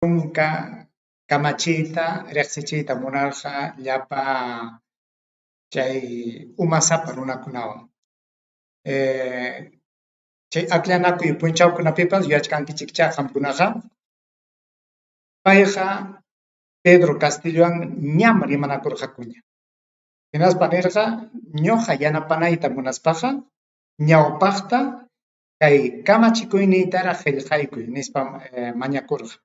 Chunka kamachiyta riqsichiyta munarqa llapa chay umasapa runakunawan. Chay akllanakuy punchawkunapipas yuyachkankichikchá qamkunaqa. Payqa Pedro Castillowan ñam rimanakurqakuña. Hinaspa nirqa, ñuqa yanapanayta munaspaqa ñawpaqta kay kamachikuyniytaraq qillqaykuy nispam mañakurqa.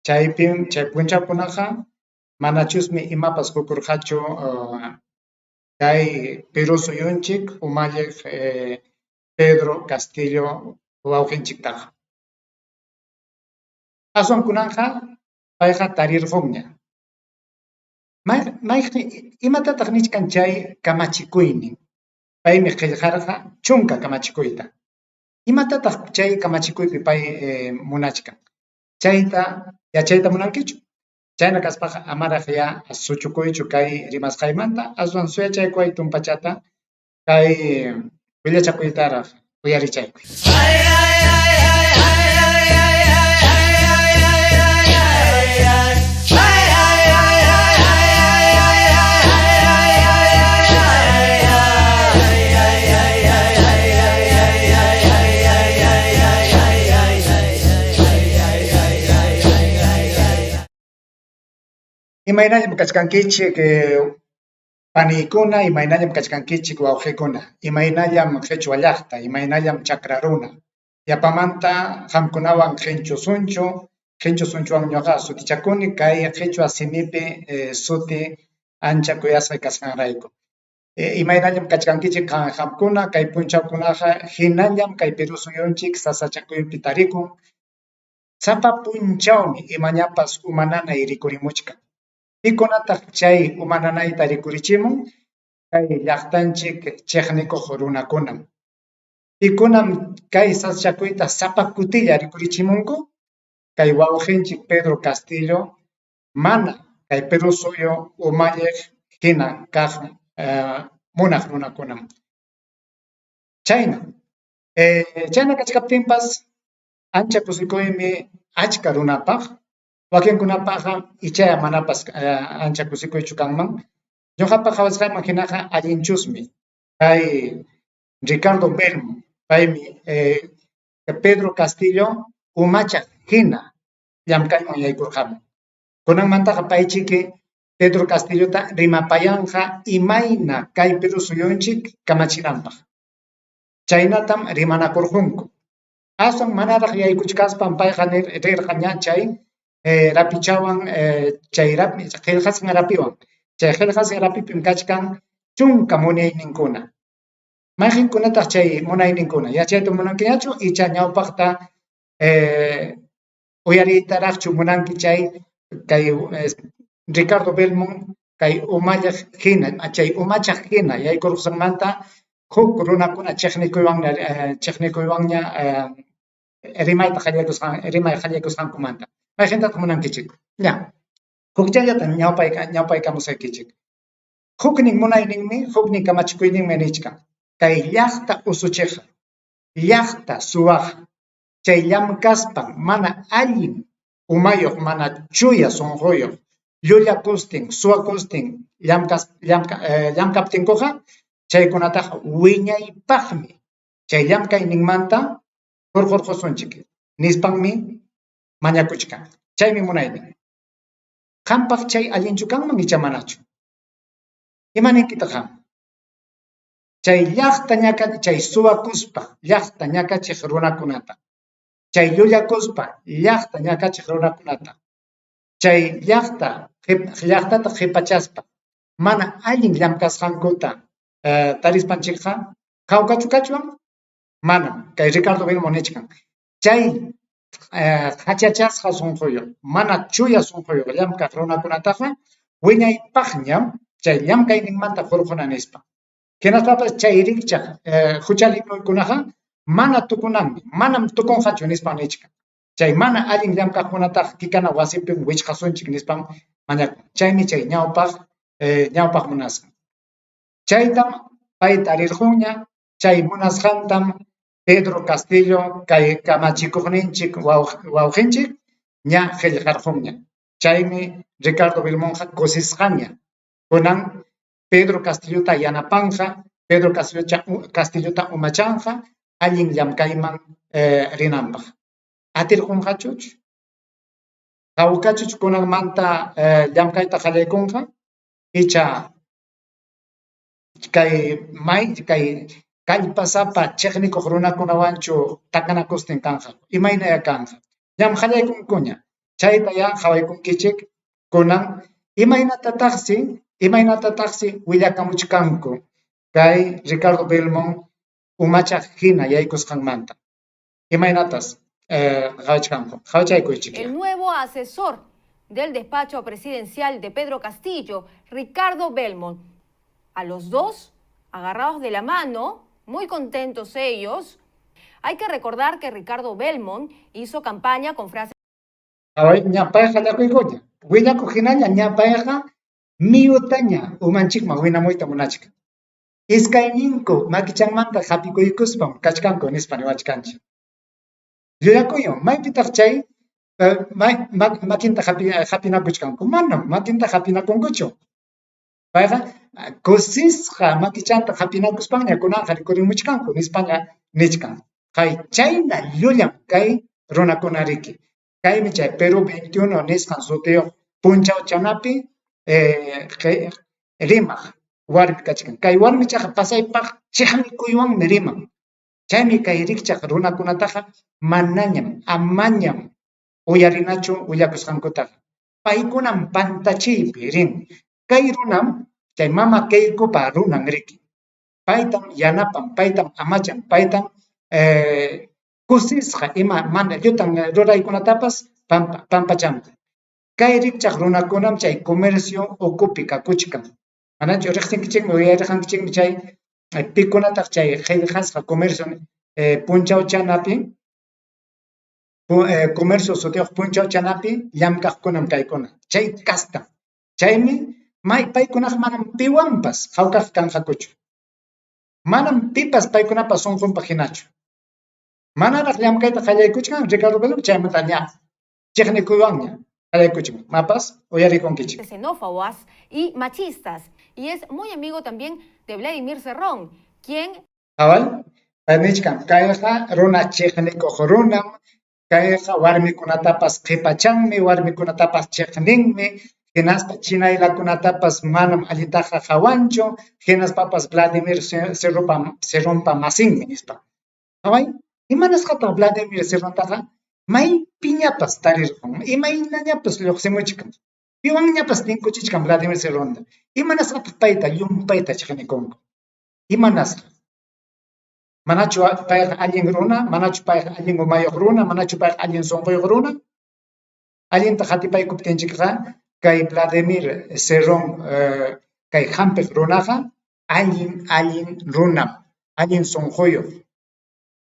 Chaypim chay punchawkunaqa manachusmi imapas qukurqachu kay Perú suyunchik umalliq Pedro Castillo wawqinchiktaqa. Aswan kunanqa payqa tarirqunña. Imatataq nichkan chay kamachikuynin? Paymi qillqarqa chunka kamachikuyta. Imatataq chay kamachikuypi pay munachkan? Chayta yachayta munankichu? Chayna kaspaqa amaraqyá suchukuychu kay rimasqaymanta, aswan suyachaykuway tumpachata kay willachakuytaraq uyarichaykuy. Imaynallam kachkankichik paniykuna, imaynallam kachkankichik wawqikuna, imaynallam qhichwa llaqta, imaynallam chakra runa. Yapamanta qamkunawan qinchu sunchu, qinchu sunchuwan ñuqa sutichakuni kay qhichwa simipi suti ancha kuyasqay kasqanrayku. Imaynallam kachkankichik qamkuna kay punchawkunaqa hinallam kay Perú suyunchik sasachakuypi tarikun. Sapa punchawmi imañapas uma nanay rikurimuchkan. Pikunataq chay uma nanayta rikurichimun? Kay llaqtanchik chiqnikuq runakunam. Pikunam kay sasachakuyta sapa kutilla rikurichimunku? Kay wawqinchik Pedro Castillo mana kay Perú suyu umalliq hina kaq munaq runakunam. Chayna, chayna kachkaptinpas ancha kusikuymi achka runapaq, wakinkunapaqqa ichaya manapas ancha kusikuychu kanman. Ñuqapa qawasqayman hinaqa allinchusmi kay Ricardo Belmont, paymi Pedro Castillo umachaq hina llamk'ayman yaykurqamun. Kunanmantaqa paychiki Pedro Castillota rimapayanqa imayna kay Perú suyunchik kamachinanpaq. Chaynatam rimanakurqunku. Aswan manaraq yaykuchkaspam payqa rirqa ña chay rapichawan chay qillqasqan rapiwan. Chay qillqasqan rapipim kachkan chunka munayninkuna. Mayqinkunataq chay munayninkuna? Yachayta munankiñachu icha ñawpaqta uyariytaraqchu munanki chay kay Ricardo Belmont kay umalliq hina chay umachaq hina yaykurqusqanmanta huk runakuna chiqnikuywanña chiqnikuywanña rimayta qallaykusqan rimay qallaykusqankumanta. Mayqintataq munankichik? Ña, hukchallata ñawpaykamusaykichik. Huknin munayninmi, huknin kamachikuyninmi nichkan, kay llaqta usuchiqqa, llaqta suwaqqa, chay llamkaspan mana allin umayuq, mana chuya sunquyuq, llullakustin, suwakustin llamkaptinkuqa, chaykunataqa wiñaypaqmi chay llamkayninmanta hurqurqusunchik nispanmi mañakuchkan. Chaymi munaynin. Qampaq chay allinchu kanman icha manachu? Ima ninkitaq qam? Chay llaqta ñaka chay suwakuspa llaqta ñakachiq runakunata, chay llullakuspa llaqta ñakachiq runakunata, chay llaqta llaqtata qhipachaspa mana allin llamk'asqankuta tarispanchikqa hawkachu kachwan? Manam. Kay Ricardo Belmont nichkan, chay qhachachasqa sunquyuq, mana chuya sunquyuq llamk'aq runakunataqa wiñaypaqñam chay llamk'ayninmanta hurquna nispa. Hinaspapas chay rikchaq huchalikuykunaqa mana tukunanmi, manam tukunqachu nispan nichkan. Chay mana allin llamk'aqkunataqa kikana wasipim wichqasunchik nispam mañakun. Chaymi chay ñawpaq ñawpaq munasqan. Chaytam pay tarirqunña, chay munasqantam Pedro Castillo kay kamachikuqninchik wawqinchik ña qillqarqunña. Chaymi Ricardo Belmontqa kusisqaña kunan Pedro Castillota yanapanqa, Pedro Castillota umachanqa allin llamkayman rinanpaq. Atirqunqachuch? Hawkachuch kunanmanta llamkayta qallaykunqa? Icha kay may kay kallpasapa chiqnikuq runakunawanchu takanakustin kanqa? Imaynaya kanqa? Ñam qallaykunkuña. Chaytayá qhawaykunkichik kunan imaynatataqsi imaynatataqsi willakamuchkanku kay Ricardo Belmont umachaq hina yaykusqanmanta. Imaynatas qhawachkanku. Qhawachaykuychik. El nuevo asesor del despacho presidencial de Pedro Castillo, Ricardo Belmont. A los dos, agarrados de la mano, muy contentos ellos. Hay que recordar que Ricardo Belmont hizo campaña con frases Qhaway, ña payqa llakuykuña. Willakuq hinaña ña payqa miyutaña umanchikman winamuyta munachkan. Iskayninku makichanmanta hapikuykuspam kachkanku nispa niwachkanchik. Llullakuywan, maypitaq chay makinta hapinakuchkanku? Manam makinta hapinakunkuchu. Payqa kusisqa makichanta hapinakuspanña kunanqa rikurimuchkanku nispaña nichkan. Kay chayna llullam kay runakuna riki. Kaymi chay Perú 21 nisqan sutiyuq punchawchanapi rimaq warmi kachkan. Kay warmichaqa pasaypaq chiqnikuywanmi riman. Chaymi kay rikchaq runakunataqa manañam, amañam uyarinachu willakusqankutaqa. Paykunam pantachiypi rin. Kay runam chay mama Keikopa runan riki. Paytam yanapan, paytam amachan, paytam kusisqa ima mana llutan ruraykunatapas pampachanqa. Kay rikchaq runakunam chay comercio ukupi kakuchkan. Manachu riqsinkichikmi, uyarirqankichikmi chay pikunataq chay qillqasqa comercio punchawchanapi comercio sutiyuq punchawchanapi llamkaqkunam kaykuna, chay casta. Chaymi may paykunaqa manam piwanpas hawkaqa kanqakuchu. Manam pipas paykunapa sunqunpaq hinachu. Manaraq llamkayta qallaykuchkan Ricardo Belmont chaymanta ña chiqnikuywanña qallaykuchkan. Mapas uyarikunkichik. Xenófobas y machistas. Y es muy amigo también de Vladimir Cerrón, quien Qhaway, pay nichkan, kayqa runa chiqnikuq runam, kayqa warmikunatapas qhipachanmi, warmikunatapas chiqninmi, hinaspa chinaylakunatapas manam allintaqa qhawanchu, hinaspapas Vladimir Cerronpa masinmi, nispa. Qhaway, imanasqataq Vladimir Cerrontaqa maypiñapas tarirqun, imaynañapas lluqsimuchkan, piwanñapas tinkuchichkan Vladimir Cerronta, imanasqataq payta llumpayta chiqnikunku? Imanasqa? Manachu payqa allin runa? Manachu payqa allin umayuq runa? Manachu payqa allin sunquyuq runa? Allinta qatipaykuptinchikqa kay Vladimir Cerrón kay hampiq runaqa allin allin runam, allin sunquyuq.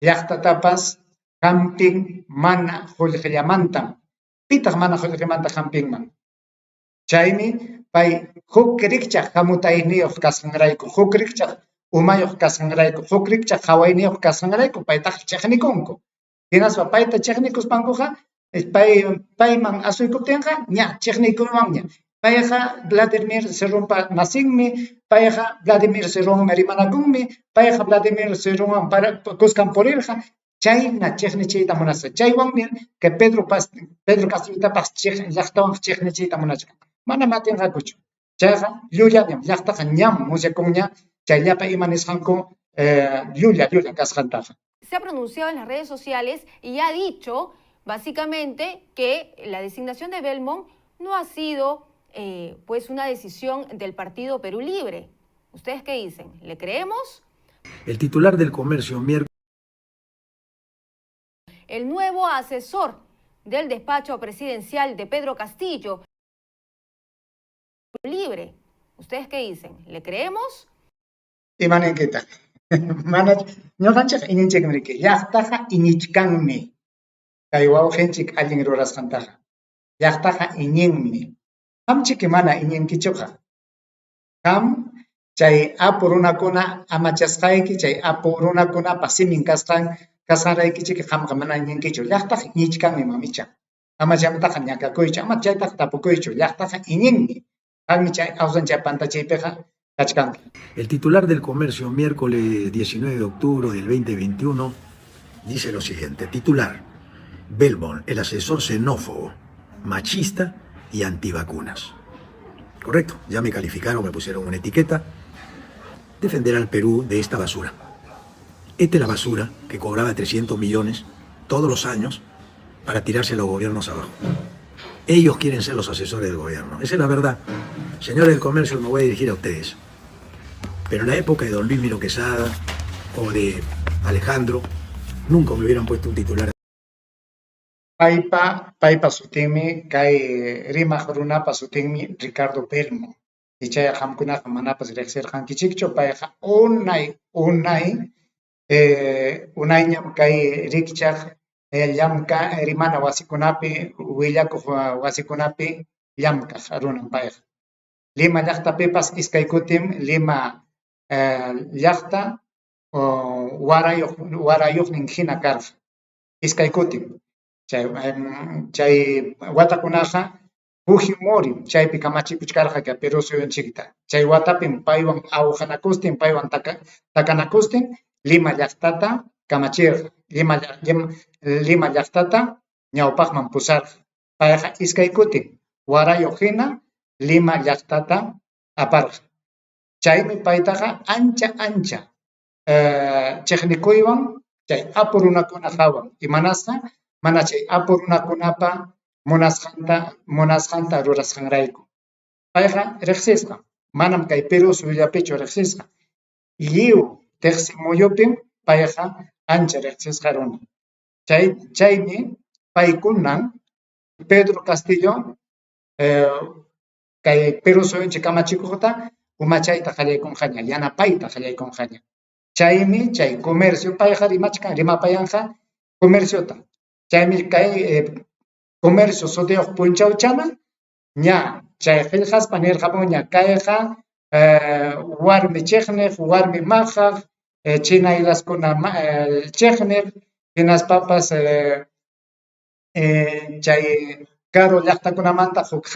Llaqtatapas hampin mana qullqillamantam. Pitaq mana qullqimanta hampinman? Chaymi pay huk rikchaq hamutayniyuq kasqanrayku, huk rikchaq umayuq kasqanrayku, huk rikchaq qawayniyuq kasqanrayku paytaqa chiqnikunku. Hinaspa payta chiqnikuspankuqa payman asuykuptinqa ña chiqnikunmanña. Payqa Vladimir Cerronpa masinmi, payqa Vladimir Cerronwan rimanakunmi, payqa Vladimir Cerronwan kuskan purirqa, chayna chiqnichiyta munasqa. Chaywanmi kay Pedro Castillotapas llaqtawan chiqnichiyta munachkan. Manam atinqakuchu. Chayqa llullañam, llaqtaqa ñam musyakunña chay llapa ima nisqanku llulla llulla kasqantaqa. Se ha pronunciado en las redes sociales y ha dicho básicamente que la designación de Belmont no ha sido pues una decisión del Partido Perú Libre. ¿Ustedes qué dicen? ¿Le creemos? El titular del Comercio, miércoles. El nuevo asesor del despacho presidencial de Pedro Castillo. Libre. ¿Ustedes qué dicen? ¿Le creemos? Imaninkitaq? Mana ñuqanchik iñinchikmi riki, llaqtaqa iñichkanmi kay wawqinchik allin rurasqantaqa. Llaqtaqa iñinmi. Qamchiki mana iñinkichuqa. Qam chay apu runakuna amachasqayki, chay apu runakunapa simin kasqanraykichiki qamqa mana iñinkichu. Llaqtaqa iñichkanmi mamicha. Ama chaymantaqa ñakakuychu, ama chaytaqa tapukuychu, llaqtaqa iñinmi. Qanmi chay awsanchay pantachiypiqa kachkanki. El titular del Comercio, miércoles 19 de octubre del 2021, dice lo siguiente. Titular, Belmont, el asesor xenófobo, machista y antivacunas. Correcto, ya me calificaron, me pusieron una etiqueta. Defender al Perú de esta basura. Esta es la basura que cobraba 300 millones todos los años para tirarse a los gobiernos abajo. Ellos quieren ser los asesores del gobierno. Esa es la verdad. Señores del comercio, me voy a dirigir a ustedes. Pero en la época de don Luis Miro Quesada o de Alejandro, nunca me hubieran puesto un titular. Paypa sutinmi kay rimaq runapa sutinmi Ricardo Belmont. Ichaya qamkunaqa manapas riqsirqankichikchu, payqa unay unay unayñam kay rikchaq llamka rimana wasikunapi willakuq wasikunapi llamkaq runam payqa. Lima llaqtapipas iskay kutim Lima llaqta warayuqnin hina karqa. Iskay kutim. Chay watakunaqa Fujimori chaypi kamachikuchkarqa kay Perú suyunchikta. Chay watapim paywan awqanakustin, paywan takanakustin Lima llaqtata kamachirqa, Lima llaqtata ñawpaqman pusarqa. Payqa iskay kutin warayuq hina Lima llaqtata aparqa. Chaymi paytaqa ancha ancha chiqnikuywan chay apu runakuna qawan. Imanasqa mana chay apu runakunapa munasqanta rurasqanrayku. Payqa riqsisqa, manam kay Perú suyullapichu riqsisqa. Lliw tiqsi muyupim payqa ancha riqsisqa runa. Chaymi paykunan Pedro Castillo kay Perú suyunchik kamachikuqta umachayta qallaykunqaña, yanapayta qallaykunqaña. Chaymi chay comercio payqa rimachkan, rimapayanqa comerciota. Chaymi kay comercio sutiyuq punchawchana ña chay qillqaspa nirqapunña kayqa warmi chiqniq, warmi maqaq, china ilaskuna chiqniq, hinaspapas chay karu llaqtakunamanta huk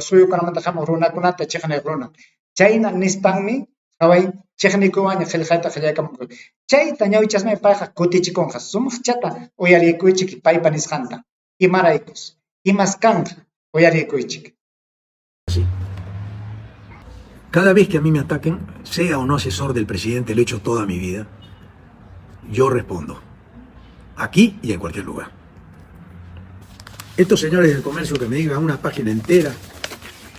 suyukunamanta hamuq runakunata chiqniq runa. Chayna nispanmi qhaway chiqnikuywanña qillqayta qallaykamunku. Chayta ñawichasmi payqa kutichikunqa. Sumaqchata uyarikuychik paypa nisqanta. Imaraykus, imas kanqa uyarikuychik. Cada vez que a mí me ataquen, sea o no asesor del presidente, lo he hecho toda mi vida, yo respondo. Aquí y en cualquier lugar. Estos señores del comercio que me digan una página entera,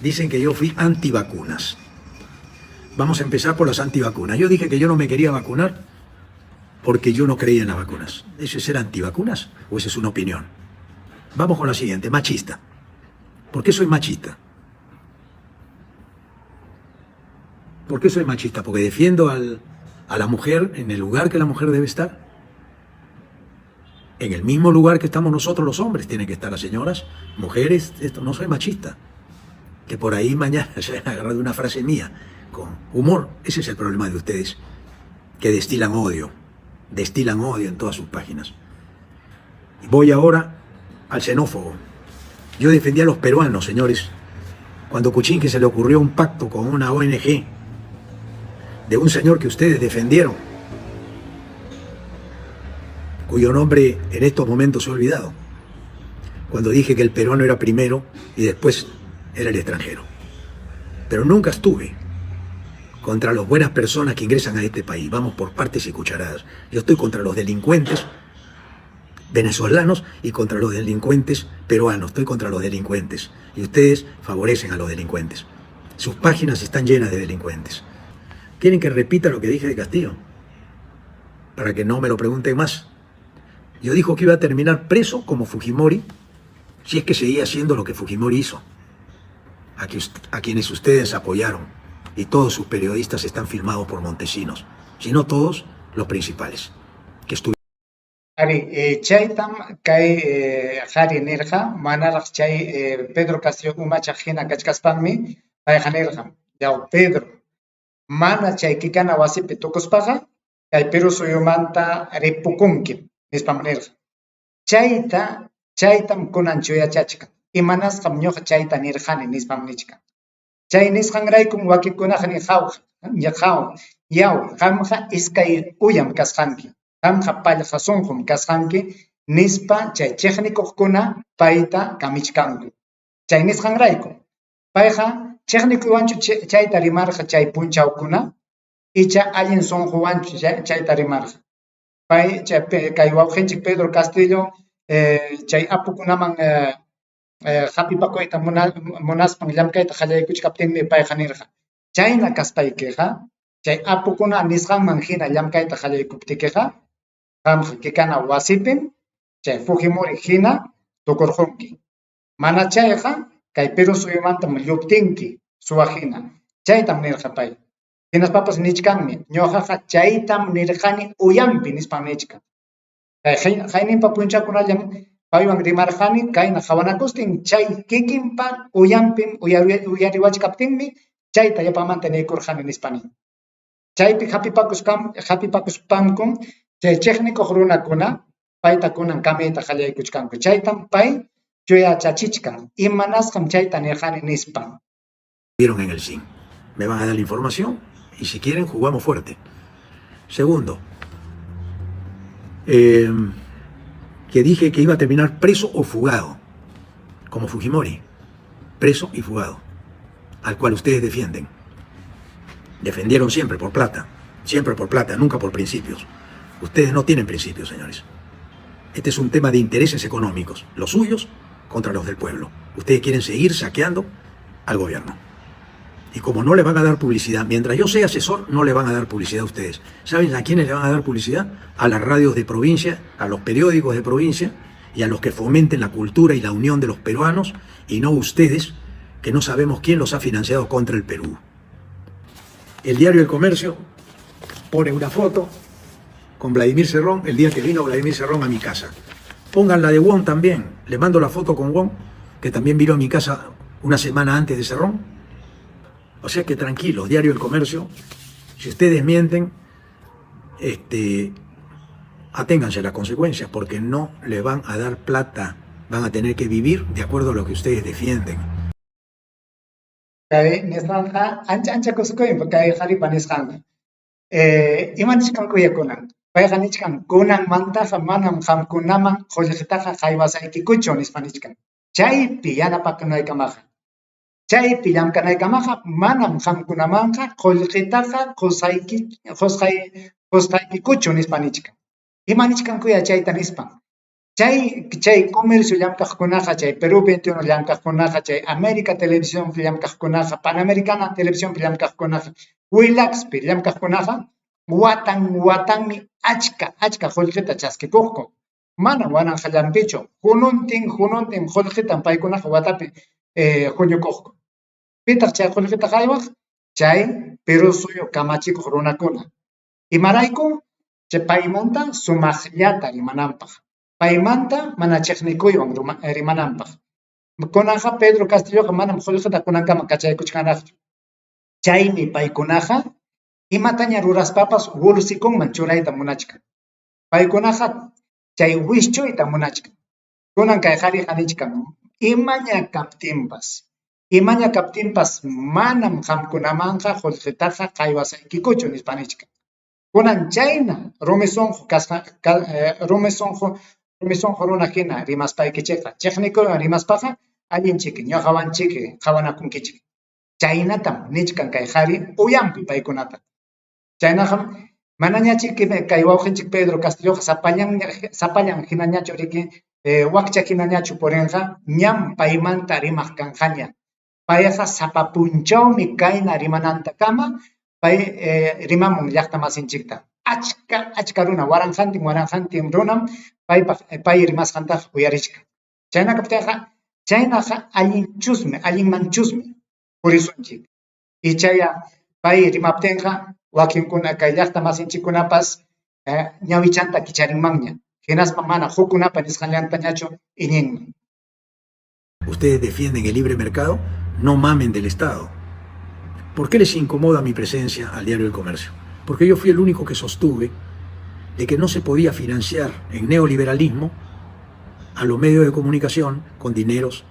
dicen que yo fui antivacunas. Vamos a empezar por las antivacunas. Yo dije que yo no me quería vacunar porque yo no creía en las vacunas. ¿Eso es ser antivacunas o esa es una opinión? Vamos con la siguiente, machista. ¿Por qué soy machista? ¿Por qué soy machista? Porque defiendo a la mujer en el lugar que la mujer debe estar. En el mismo lugar que estamos nosotros los hombres, tienen que estar las señoras, mujeres, esto, no soy machista. Que por ahí mañana se han agarrado una frase mía con humor. Ese es el problema de ustedes, que destilan odio en todas sus páginas. Voy ahora al xenófobo. Yo defendí a los peruanos, señores, cuando Kuczynski se le ocurrió un pacto con una ONG de un señor que ustedes defendieron, cuyo nombre en estos momentos he olvidado, cuando dije que el peruano era primero y después era el extranjero. Pero nunca estuve contra las buenas personas que ingresan a este país. Vamos por partes y cucharadas. Yo estoy contra los delincuentes venezolanos y contra los delincuentes peruanos. Estoy contra los delincuentes. Y ustedes favorecen a los delincuentes. Sus páginas están llenas de delincuentes. ¿Quieren que repita lo que dije de Castillo? Para que no me lo pregunten más. Yo dijo que iba a terminar preso como Fujimori, si es que seguía haciendo lo que Fujimori hizo, a quienes ustedes apoyaron, y todos sus periodistas están filmados por Montesinos, si no todos, los principales, que estuvieron. Ari, chaytam kay qhari nirqa, manaraq chay Pedro Castillo umachaq hina kachkaspanmi, payqa nirqa, yaw Pedro, mana chay kikana wasipi tukuspaqa, kay Perú suyumanta ripukunki, nispam nirqa. Chayta Chaytam kunan chuyachachkan. Imanasqam ñuqa chayta nirqani nispam nichkan. Chay nisqanraykum wakinkunaqa nin haw, yaw, qamqa iskay uyam kasqanki, qamqa pallqa sunqum kasqanki nispa chay chiqnikuqkuna payta kamichkanku. Chay nisqanrayku. Payqa chiqnikuywanchu chayta rimarqa chay punchawkuna icha allin sunquwanchu chayta rimarqa. Pay kay wawqinchik Pedro Castillo chay apukunaman hapipakuyta munaspan llamkayta qallaykuchkaptinmi payqa nirqa, chayna kaspaykiqa chay apukuna nisqanman hina llamkayta qallaykuptikiqa qamqa kikana wasipim chay Fujimori hina tukurqunki. Mana chayqa kay Perú suyumantam lluptinki suwa hina. Chaytam nirqa pay. Hinaspapas nichkanmi, ñuqaqa chaytam nirqani uyampi nispam nichkan. Kay qayninpa punchawkunallam paywan rimarqani kayna qawanakustin chay kikinpa uyampim uyariwachkaptinmi chayta yapamanta niykurqani nispa nin. Chaypi hapipakuspankum chay chiqnikuq runakuna payta kunan kamiyta qallaykuchkanku. Chaytam pay chuyachachichkan. Imanasqam chayta nirqani nispa. Vieron en el SIN. Me van a dar la información y si quieren jugamos fuerte. Segundo, que dije que iba a terminar preso o fugado, como Fujimori, preso y fugado, al cual ustedes defienden. Defendieron siempre por plata, siempre por plata, nunca por principios. Ustedes no tienen principios, señores. Este es un tema de intereses económicos, los suyos contra los del pueblo. Ustedes quieren seguir saqueando al gobierno. Y como no le van a dar publicidad, mientras yo sea asesor, no le van a dar publicidad a ustedes. ¿Saben a quiénes le van a dar publicidad? A las radios de provincia, a los periódicos de provincia y a los que fomenten la cultura y la unión de los peruanos, y no ustedes, que no sabemos quién los ha financiado contra el Perú. El diario El Comercio pone una foto con Vladimir Cerrón el día que vino Vladimir Cerrón a mi casa. Pongan la de Wong también. Le mando la foto con Wong, que también vino a mi casa una semana antes de Cerrón. O sea que tranquilos, Diario El Comercio, si ustedes mienten, aténganse a las consecuencias, porque no le van a dar plata, van a tener que vivir de acuerdo a lo que ustedes defienden. Kay nisqanqa ancha ancha kusikuymi kay qharipa nisqanqa. Ima nichkankuya kunan? Payqa nichkan kunanmantaqa manam qamkunaman qullqitaqa haywasaykikuchu nispa nichkan. Chaypi yanapakunaykamaqa. Chaypi llamkanaykamaqa manam qamkunamanqa qullqitaqa qusqaykikuchu nispa nichkan. Ima nichkankuya chayta nispa? Chay comercio llamkaqkunaqa, chay Perú 21 llamkaqkunaqa, chay América Televisión llamkaqkunaqa, Panamericana Televisión llamkaqkunaqa, Willaxpi llamkaqkunaqa, watan watanmi achka achka qullqita chaskikuqku. Mana waranqallanpichu, hununtin hununtin qullqitam paykunaqa watapi huñukuqku. Pitaq chay qullqita haywaq? Chay Perú suyu kamachikuq runakuna. Imarayku? Chay paymanta sumaqllata rimananpaq. Paymanta mana chiqnikuywan rimananpaq. Kunanqa Pedro Castilloqa manam qullqita kunankama kachaykuchkanraqchu. Chaymi paykunaqa imataña ruraspapas wulsikunman churayta munachkan. Paykunaqa chay wischuyta munachkan. Kunan kay qhariqa nichkan imaña kaptinpas manam qamkunamanqa qullqitaqa haywasaykikuchu nispa nichkan. Kunan chayna rumi sunqu kasqa rumi sunqu runa hina rimaspaykichikqa, chiqnikuywan rimaspaqa allinchiki ñuqawanchiki qhawanakunkichik. Chaynatam nichkan kay qhari uyampi paykunata. Chaynaqa manañachiki kay wawqinchik Pedro Castilloqa sapallan hinañachu riki wakcha hinañachu purinqa, ñam paymanta rimaq kanqaña. Payqa sapa punchawmi kayna rimanantakama pay rimamun llaqta masinchikta. Achka achka runa, waranqantin waranqantin runam paypaq pay rimasqantaqa uyarichkan. Chayna kaptinqa chaynaqa allinchusmi, allinmanchusmi purisunchik. Ichaya pay rimaptinqa wakinkuna kay llaqta masinchikkunapas ñawichanta kicharinmanña. Hinaspa mana hukkunapa nisqallantañachu iñinman. Ustedes defienden el libre mercado, no mamen del Estado. ¿Por qué les incomoda mi presencia al diario El Comercio? Porque yo fui el único que sostuve de que no se podía financiar en neoliberalismo a los medios de comunicación con dineros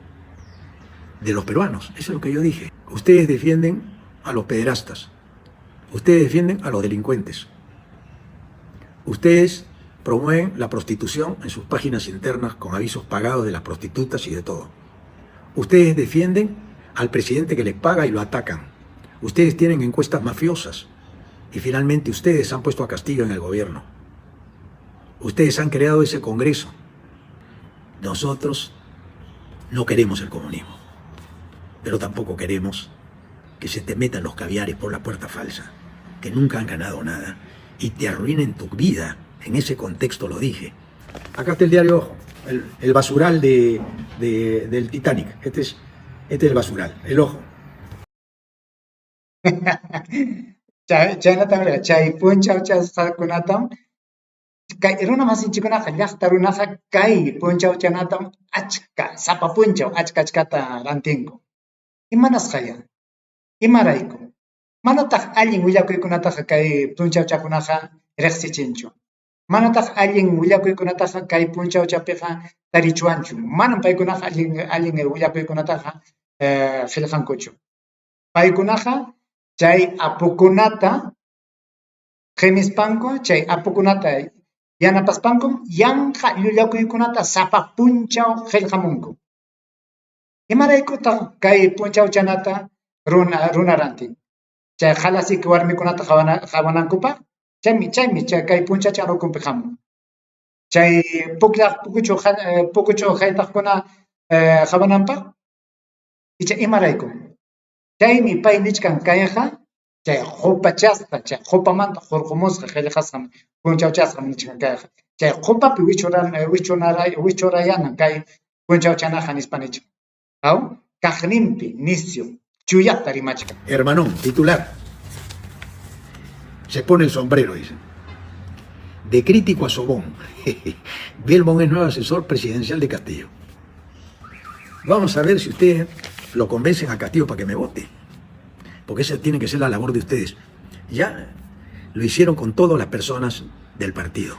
de los peruanos. Eso es lo que yo dije. Ustedes defienden a los pederastas. Ustedes defienden a los delincuentes. Ustedes promueven la prostitución en sus páginas internas con avisos pagados de las prostitutas y de todo. Ustedes defienden al presidente que les paga y lo atacan. Ustedes tienen encuestas mafiosas y finalmente ustedes han puesto a Castillo en el gobierno. Ustedes han creado ese Congreso. Nosotros no queremos el comunismo, pero tampoco queremos que se te metan los caviares por la puerta falsa, que nunca han ganado nada y te arruinen tu vida. En ese contexto lo dije. Acá está el diario Ojo, el basural del Titanic. Este es el basural, el Ojo. Chaynatam chay punchawchasqakunatam kay runa masinchikkunaqa, llaqta runaqa kay punchawchanatam achka, sapa punchaw achka achkata rantinku. Imanasqaya? Imarayku? Manataq allin willakuykunataqa kay punchawchakunaqa riqsichinchu. Manataq allin willakuykunataqa kay punchawchapiqa tarichwanchu. Manam paykunaqa allin allin willakuykunataqa qillqankuchu. Paykunaqa chay apukunata qimispanku, chay apukunata yanapaspankum yanqa llullakuykunata sapa punchaw qillqamunku. Imaraykutaq kay punchawchanata runa runa rantin? Chay qalasiki warmikunata qawanankupaq? Chaymi chay kay punchawchana ukhunpi hamun. Chay pukllaq pukuchu haytaqkuna qawananpaq? Icha imaraykum? Chaymi pay nichkan kayqa chay qupachasqa, chay qupamanta hurqumusqa qillqasqam punchawchasqam nichkan kayqa. Chay qupapi wichurayanan kay punchawchanaqa nispa nichkan. Aw kaqninpi nisyu chuyata rimachkan. Hermanón, titular. Se pone el sombrero, dice. De crítico a sobón. Belmont es nuevo asesor presidencial de Castillo. Vamos a ver si ustedes lo convencen a Castillo para que me vote. Porque esa tiene que ser la labor de ustedes. Ya lo hicieron con todas las personas del partido.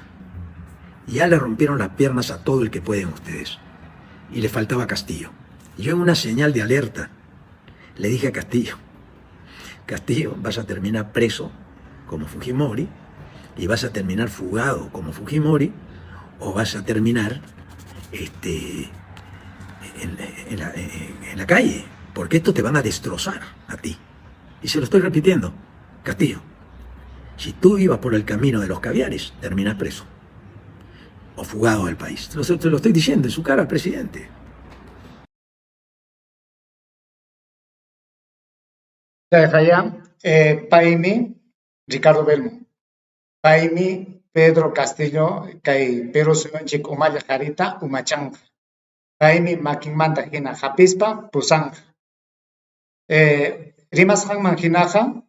Ya le rompieron las piernas a todo el que pueden ustedes. Y le faltaba Castillo. Yo en una señal de alerta le dije a Castillo: Castillo, vas a terminar preso como Fujimori y vas a terminar fugado como Fujimori o vas a terminar en la calle, porque esto te van a destrozar a ti. Y se lo estoy repitiendo, Castillo, si tú ibas por el camino de los caviares, terminas preso o fugado del país. Te lo estoy diciendo en su cara al presidente. Chayqaya paymi Ricardo Belmont, paymi Pedro Castillo kay Perú suyunchik umalliq qarita umachanqa. Paymi makinmanta hina hapispa pusanqa. Rimasqanman hinaqa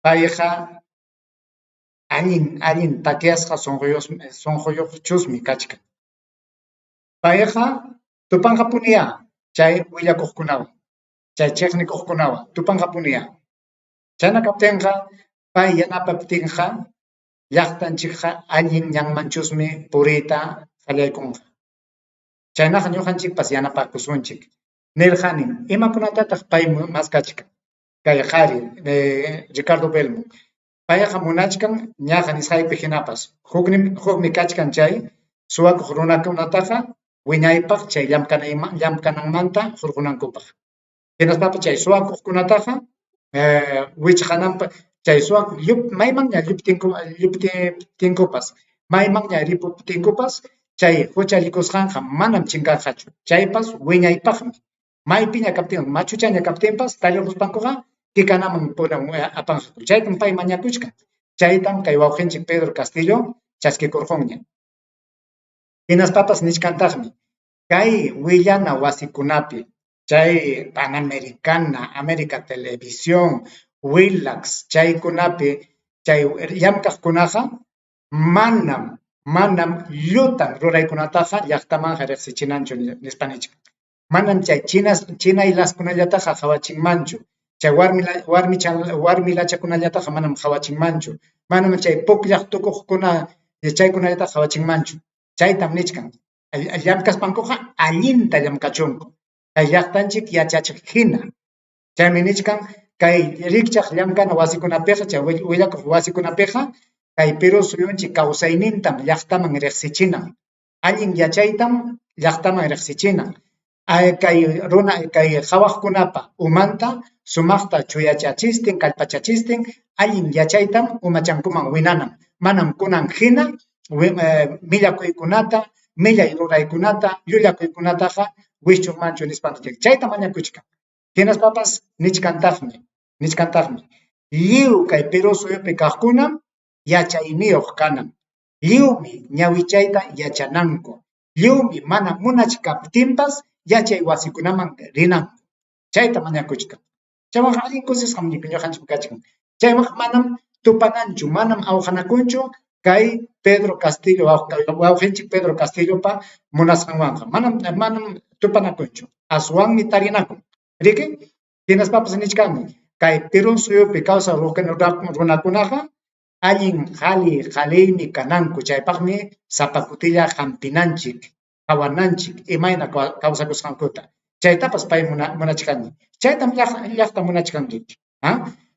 payqa allin allin takyasqa sunquyuqchusmi kachkan. Payqa tupanqapuniyá chay willakuqkunawan, chay chiqnikuqkunawan tupanqapuniyá. Chayna kaptinqa pay yanapaptinqa llaqtanchikqa allin ñanmanchusmi puriyta qallaykunqa. Chaynaqa ñuqanchikpas yanapakusunchik. Nirqanim, imakunatataq pay maskachkan? Kay qhari Ricardo Belmont. Payqa munachkan ñaqa nisqaypi hinapas hukmi kachkan chay suwakuq runakunataqa wiñaypaq chay llamk'ananmanta hurqunankupaq. Hinaspapas chay suwakuqkunataqa wichqananpaq chay suwakuq maymanña lluptinkupas, maymanña ripuptinkupas chay huchallikusqanqa manam chinkanqachu. Chaypas wiñaypaqmi. Maypiña kaptin, machuchaña kaptinpas tarirquspankuqa kikanaman apanqaku. Chaytam pay mañakuchkan. Chaytam kay wawqinchik Pedro Castillo chaskikurqunña. Hinaspapas nichkantaqmi kay willana wasikunapi chay Panamericana, América Televisión, Willax chaykunapi chay llamk'aqkunaqa manam llutan ruraykunataqa llaqtamanqa riqsichinanchu nispa nichkan. Manam chay chinaylaskunallataqa qhawachinmanchu, chay warmilachakunallataqa manam qhawachinmanchu, manam chay pukllaq tukuqkuna chaykunallataqa qhawachinmanchu. Chaytam nichkan. Llamkaspankuqa allinta llamkachunku kay llaqtanchik yachachiq hina. Chaymi nichkan kay rikchaq llamkana wasikunapiqa, chay willakuq wasikunapiqa kay Perú suyunchik kawsaynintam llaqtaman riqsichinan, allin yachaytam llaqtaman riqsichinan. Kay runa kay qhawaqkunapa umanta sumaqta chuyachachistin, kallpachachistin allin yachaytam umachankuman winanan. Manam kunan hina millakuykunata, millay ruraykunata, llullakuykunataqa wischunmanchu nispa chayta mañakuchkan. Hinaspapas nichkantaqmi, nichkantaqmi, lliw kay Perú suyupi kaqkunam yachayniyuq kanan, lliwmi ñawichayta yachananku, lliwmi mana munachkaptinpas yachay wasikunaman rinanku. Chayta mañakuchkan. Chaywanqa allin kusisqam ñuqanchik kachkan. Chaywanqa manam tupananchu, manam awqanakunchu kay Pedro Castillo, wawqinchik Pedro Castillopa munasqanwanqa. Manam manam tupanakunchu, aswanmi tarinakun. Riki? Hinaspapas nichkanmi, kay Perú suyupi kawsaq runakunaqa allin qhali qhaliymi kananku, chaypaqmi sapa kutilla hampinanchik, qhawananchik imayna kawsakusqankuta. Chaytapas pay munachkanmi. Chaytam llaqta munachkan riki.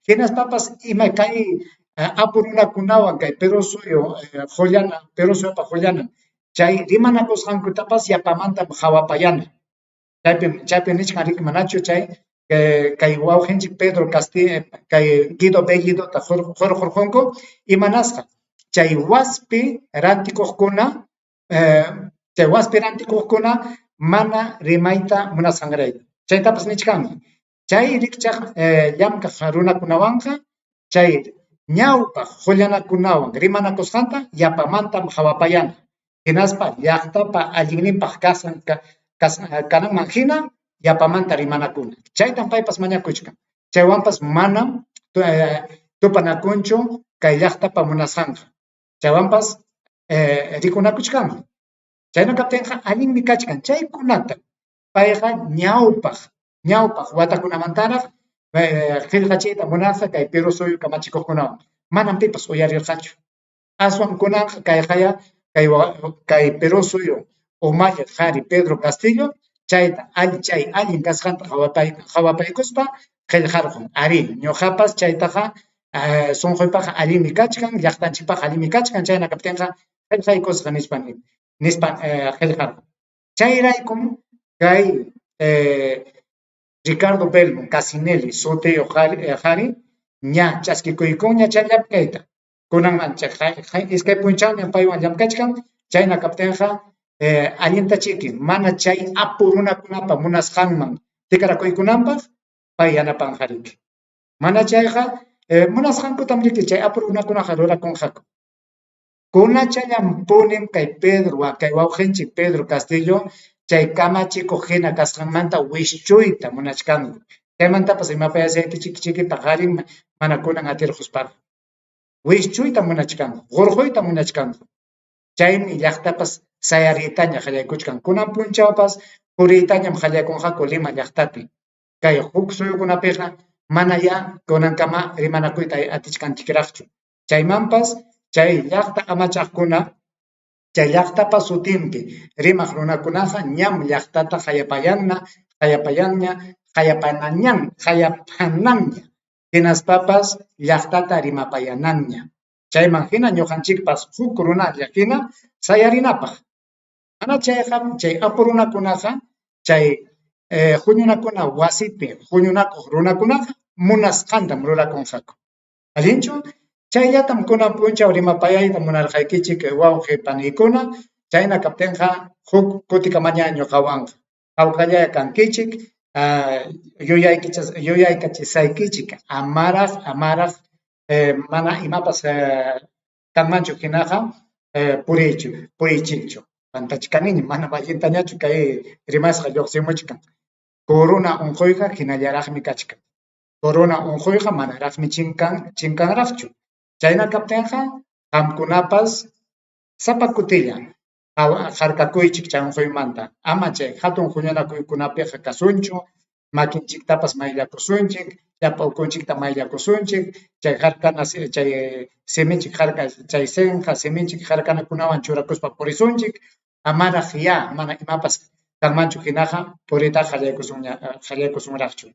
Hinaspapas ima kay apu runakunawan kay Perú suyu qullana, Perú suyupa qullanan chay rimanakusqankutapas yapamantam qhawapayana. Chaypim chaypim nichkan riki manachu chay kay wawqinchik Pedro Castillo kay Guido Bellidota hurqurqunku imanasqa chay waspi rantikuqkuna chay waspi rantikuqkuna mana rimayta munasqanrayku. Chaytapas nichkanmi. Chay rikchaq llamkaq runakunawanqa chay ñawpaq qullanakunawan rimanakusqanta yapamantam qhawapayana. Hinaspa llaqtapa allinninpaq kasqan kananman hina yapamanta rimanakuna. Chaytam paypas mañakuchkan. Chaywanpas manam tupanakunchu kay llaqtapa munasqanqa. Chaywanpas rikunakuchkanmi. Chayna kaptinqa allinmi kachkan. Chaykunata payqa ñawpaq ñawpaq watakunamantaraq qillqachiyta munasqa kay Perú suyu kamachikuqkunawan. Manam pipas uyarirqachu. Aswan kunanqa kayqaya kay kay Perú suyu umalliq qhari Pedro Castillo chayta chay allin kasqanta qhawapaykuspa qillqarqun. Arí, ñuqapas chaytaqa sunquypaqqa allinmi kachkan, llaqtanchikpaqqa allinmi kachkan, chayna kaptinqa qillqaykusqa nispa nispa qillqarqun. Chayraykum kay Ricardo Belmont Casinelli sutiyuq qhari ña chaskikuykunña chay llamk'ayta. Kunanman iskay punchawñam paywan llamk'achkan, chayna kaptinqa allinta chiki mana chay apu runakunapa munasqanman tikrakuykunanpaq pay yanapanqa riki. Mana chayqa munasqankutam riki chay apu runakunaqa rurakunqaku. Kunachallanpunim kay Pedro, kay wawqinchik Pedro Castillo chay kamachikuq hina kasqanmanta wischuyta munachkanku. Chaymantapas rimapayasqaykichik chiki paqarin mana kunan atirquspaqa. Wischuyta munachkanku, hurquyta munachkanku. Chaymi llaqtapas sayariytaña qallaykuchkan. Kunan punchawpas puriytañam qallaykunqaku Lima llaqtapi. Kay huk suyukunapiqa manayá kunankama rimanakuyta atichkanchikraqchu. Chaymanpas chay llaqta amachaqkuna chay llaqtapa sutinpi rimaq runakunaqa ñam llaqtata qayapayanna, qayapayanña, qayapanañan, qayapananña, hinaspapas llaqtata rimapayananña. Chayman hina ñuqanchikpas huk runalla hina sayarinapaq. Mana chayqa chay apu runakunaqa chay huñunakuna wasipi huñunakuq runakunaqa munasqantam rurakunqaku. Allinchu? Chayllatam kunan p'unchaw rimapayayta munarqaykichik wawqi paniykuna, chayna kaptinqa huk kutikamaña ñuqawanqa. Hawkallaya kankichik, yuyaykachisaykichik, amaraq amaraq mana imapas kanmanchu hinaqa puriychu puriychikchu. Pantachkaniña, manam allintañachu kay rimasqa lluqsimuchkan. Corona unquyqa hinallaraqmi kachkan. Corona unquyqa manaraqmi chinkan chinkanraqchu. Chayna kaptinqa qamkunapas sapa kutilla harkakuychik chay unquymanta. Ama chay hatun huñunakuykunapiqa kasunchu, makinchiktapas mayllakusunchik, llapa ukunchikta mayllakusunchik, chay harkana chay siminchik harka chay sinqa siminchik harkanakunawan churakuspa purisunchik. Amaraq ya mana imapas kanmanchu hinaqa puriytaqa qallaykusunña qallaykusunraqchu.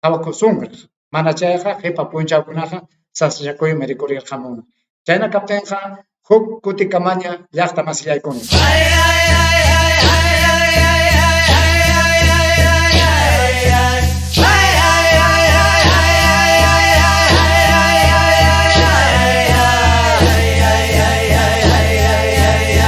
Qhawakusunraq. Mana chayqa qipa punchawkunaqa sasachakuymi rikurirqamunqa. Chayna kaptinqa huk kutikamaña llaqta masillaykuna. Ay, ay, ay.